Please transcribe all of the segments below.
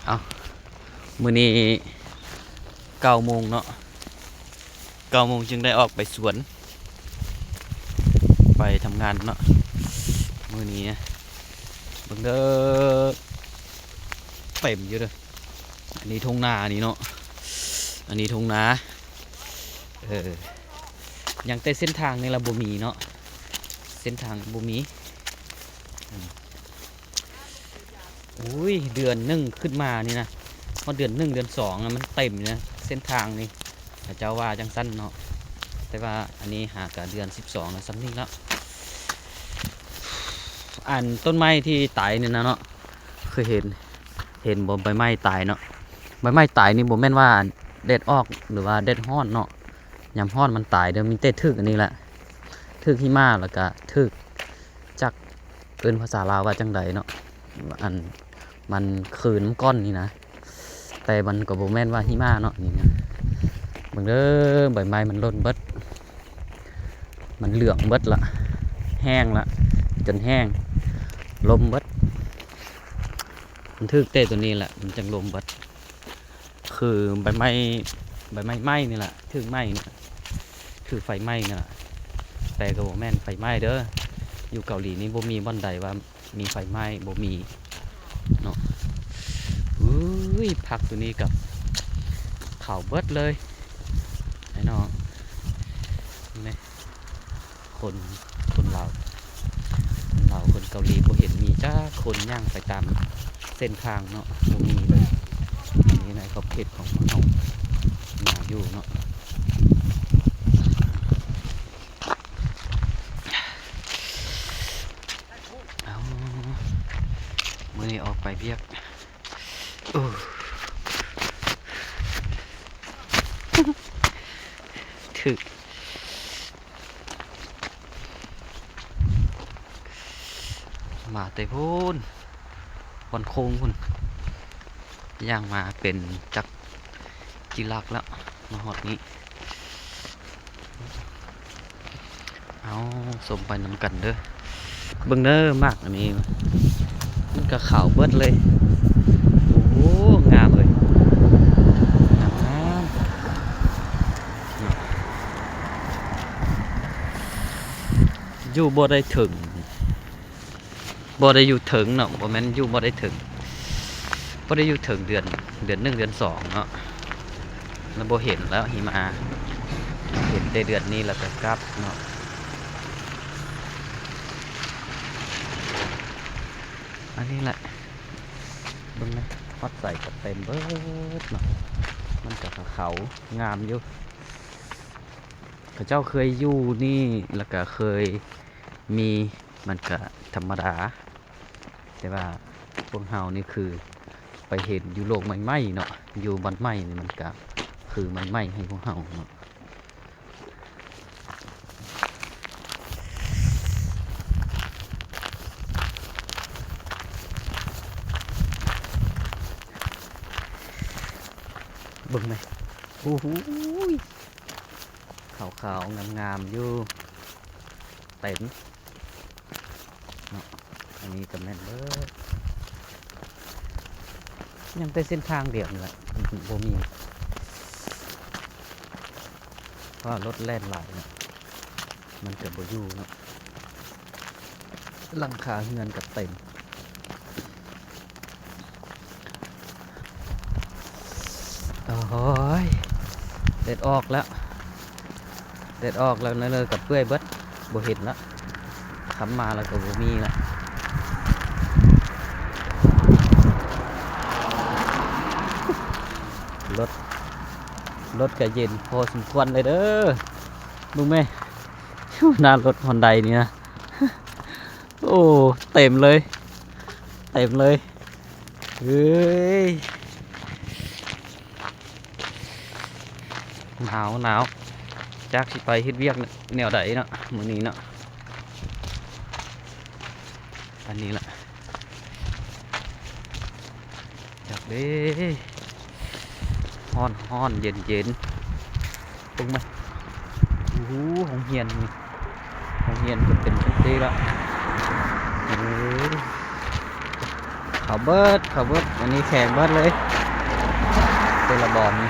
ເອົາ ມື້ນີ້ເກົ້າໂມງເນາະ ເກົ້າໂມງຈຶ່ງໄດ້ອອກໄປສວນ ໄປທຳງານເນາະ ມື້ນີ້ນະ ເບິ່ງເດີ ເຕັມຢູ່ເດີ ອັນນີ້ທົ່ງນານີ້ເນາະ ອັນນີ້ທົ່ງນາ ເອີ ຍັງແຕ່ເສັ້ນທາງນີ້ລະບໍ່ມີເນາະ ເສັ້ນທາງບໍ່ມີ ອືມ ໂອ້ຍ ເດືອນໜຶ່ງຂຶ້ນມານີ້ນະ ຮອດເດືອນໜຶ່ງເດືອນສອງນະ ມັນເຕັມນະ ເສັ້ນທາງນີ້ ເຂົາເຈົ້າວ່າຈັ່ງຊັ້ນເນາະ ແຕ່ວ່າອັນນີ້ຫາກະເດືອນສິບສອງແລ້ວ ສ່ຳນີ້ແລ້ວ ອັນຕົ້ນໄມ້ທີ່ຕາຍນີ້ນະເນາະ ເຄີຍເຫັນ ເຫັນບໍ່ ໃບໄມ້ຕາຍເນາະ ໃບໄມ້ຕາຍນີ້ບໍ່ແມ່ນວ່າແດດອອກ ຫຼືວ່າແດດຮ້ອນເນາະ ຍາມຮ້ອນມັນຕາຍເດີ ມີແຕ່ຖືກອັນນີ້ແຫຼະ ຖືກຫິມະ ແລ້ວກະຖືກ ຈັກເອີ້ນພາສາລາວວ່າຈັ່ງໃດເນາະ ອັນມັນຄືນກ້ອນນີ້ນະ ແຕ່ມັນກໍບໍ່ແມ່ນວ່າຫິມະເນາະ ນີ້ນະ ເບິ່ງເດີ ໃບໄມ້ມັນຫຼົ່ນເບິດ ມັນເຫຼືອງເບິດລະ ແຫ້ງລະ ຈົນແຫ້ງ ຫຼົ່ມເບິດ ມັນຖືກແຕ່ໂຕນີ້ແຫຼະ ມັນຈັ່ງຫຼົ່ມເບິດ. ຄືໃບໄມ້ ໃບໄມ້ໄໝ້ນີ້ລະ ຖືກໄໝ້ນີ້ລະ ຖືກໄຟໄໝ້ນີ້ລະ ແຕ່ກໍບໍ່ແມ່ນໄຟໄໝ້ເດີ ຢູ່ເກົາຫຼີນີ້ບໍ່ມີບ່ອນໃດວ່າມີໄຟໄໝ້ ບໍ່ມີເນາະ ເອີຍ ຜັກໂຕນີ້ກໍເຂົາເບິດເລີຍ ໄອ້ນ້ອງ ນີ້. ຄົນ ຄົນລາວ ຄົນລາວ ຄົນເກົາຫຼີ ບໍ່ເຫັນມີຈັກຄົນຍ່າງໄປຕາມເສັ້ນທາງເນາະ ບໍ່ມີເລີຍ ອັນນີ້ໃນຂອບເຂດຂອງພວກເຮົາມາຢູ່ເນາະ ເອົາ ມື້ນີ້ອອກໄປວຽກ ໂອ້ ຖືກ ມາແຕ່ພຸ້ນ ວັນໂຄ້ງພຸ້ນ ຍ່າງມາເປັນຈັກກິລັກແລ້ວ ມາຮອດນີ້. ເອົາ ຊົມໄປນຳກັນເດີ ເບິ່ງເດີ ໝາກອັນນີ້ ມັນກະຂາວເບິດເລີຍ ໂອ້ ງາມເລີຍ ງາມໆ ເນາະ ຢູ່ບໍ່ໄດ້ເຖິງ ບໍ່ໄດ້ຢູ່ເຖິງເນາະ ບໍ່ແມ່ນຢູ່ບໍ່ໄດ້ເຖິງ ບໍ່ໄດ້ຢູ່ເຖິງເດືອນ ເດືອນໜຶ່ງເດືອນສອງເນາະ ແລ້ວບໍ່ເຫັນແລ້ວຫິມະ ເຫັນແຕ່ເດືອນນີ້ແລ້ວກໍກັບເນາະ ອັນນີ້ແຫຼະ ເບິ່ງນະ ຮອດໃສກໍເຕັມເບິດເນາະ ມັນກໍຂາວໆ ງາມຢູ່ ເຂົາເຈົ້າເຄີຍຢູ່ນີ້ ແລ້ວກໍເຄີຍ ມີ ມັນກະທຳມະດາ ແຕ່ວ່າພວກເຮົານີ້ຄືໄປເຫັນຢູ່ໂລກໃໝ່ໆເນາະ ຢູ່ບ່ອນໃໝ່ນີ້ມັນກະຄືໃໝ່ໆໃຫ້ພວກເຮົາເນາະ ເບິ່ງແມະ ໂອ້ໂຫ ຂາວໆງາມໆຢູ່ ເຕັມເນາະ ອັນນີ້ກໍແມ່ນເບິດ ຍັງແຕ່ເສັ້ນທາງດຽວນີ້ແຫຼະ ບໍ່ມີ ເພາະວ່າລົດແລ່ນຫຼາຍເນາະ ມັນກໍບໍ່ຢູ່ເນາະ ຫຼັງຄາເຮືອນກໍເຕັມ. ໂອ້ຍ ແດດອອກແລ້ວ ແດດອອກແລ້ວ ເນີກັບເປື່ອຍເບິດ ບໍ່ເຫັນລະ ຄຳມາແລ້ວກໍບໍ່ມີລະ ລົດ ລົດກໍເຢັນພໍສົມຄວນເລີຍເດີ ເບິ່ງແມະ ໜ້າລົດຮອນໄດນີ້ນະ ໂອ້ ເຕັມເລີຍ ເຕັມເລີຍ ເອີຍ ໜາວ ໜາວ ຈັກຊິໄປເຮັດວຽກແນວໃດເນາະ ມື້ນີ້ເນາະ ອັນນີ້ລະ ຈັກເດ້ ຮ້ອນໆ ເຢັນໆ ເບິ່ງມາ ໂອ້ໂຫ ໂຮງຮຽນນີ້ ໂຮງຮຽນເພິ່ນເປັນຈັ່ງຊີ້ລະ ເອີ ເຂົ້າເບິດ ເຂົ້າເບິດ ອັນນີ້ແຂງເບິດເລີຍ ແຕ່ລະບ່ອນນີ້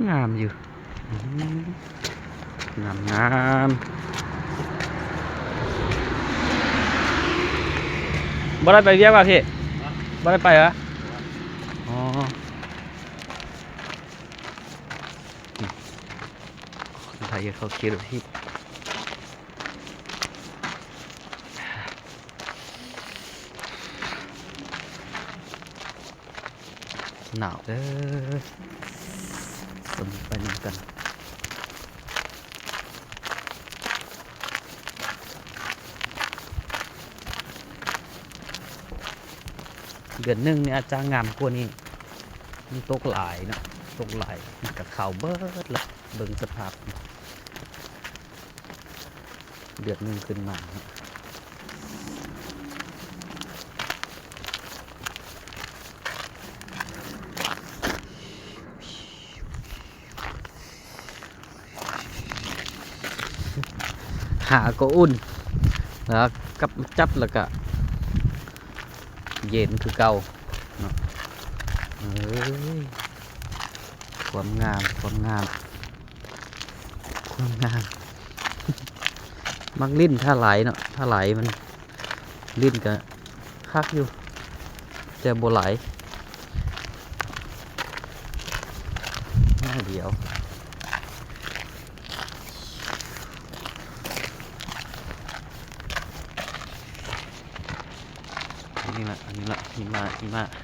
ງາມຢູ່ ອືມ ງາມໆ ບໍ່ໄດ້ໄປວຽກຫວາພີ່? ບໍ່ໄດ້ໄປຫວາ? ອໍ ໄທເຂົ້າຄິວທີ່ ໜາວເດີ ເບິ່ງໄປນຳກັນ ເດືອນໜຶ່ງນີ້ອາດຈະງາມກວ່ານີ້ ມັນຕົກຫຼາຍເນາະ ຕົກຫຼາຍ ມັນກະເຂົ້າເບິດລະ ເບິ່ງສະພາບ ເດືອນໜຶ່ງຂຶ້ນມາເນາະ ຜ້າກໍອຸ່ນ ແລ້ວກັບມາຈັບແລ້ວກະເຢັນຄືເກົ່າເນາະ ເອີຍ ຄວາມງາມ ຄວາມງາມ ຄວາມງາມ ມັກຫຼິ້ນຖ້າໄຫຼເນາະ ຖ້າໄຫຼມັນຫຼິ້ນກະຄັກຢູ່ ແຕ່ບໍ່ໄຫຼ ໜ້ອຍດຽວ ອັນນີ້ລະ ອັນນີ້ລະ ຫິມະ ຫິມະ.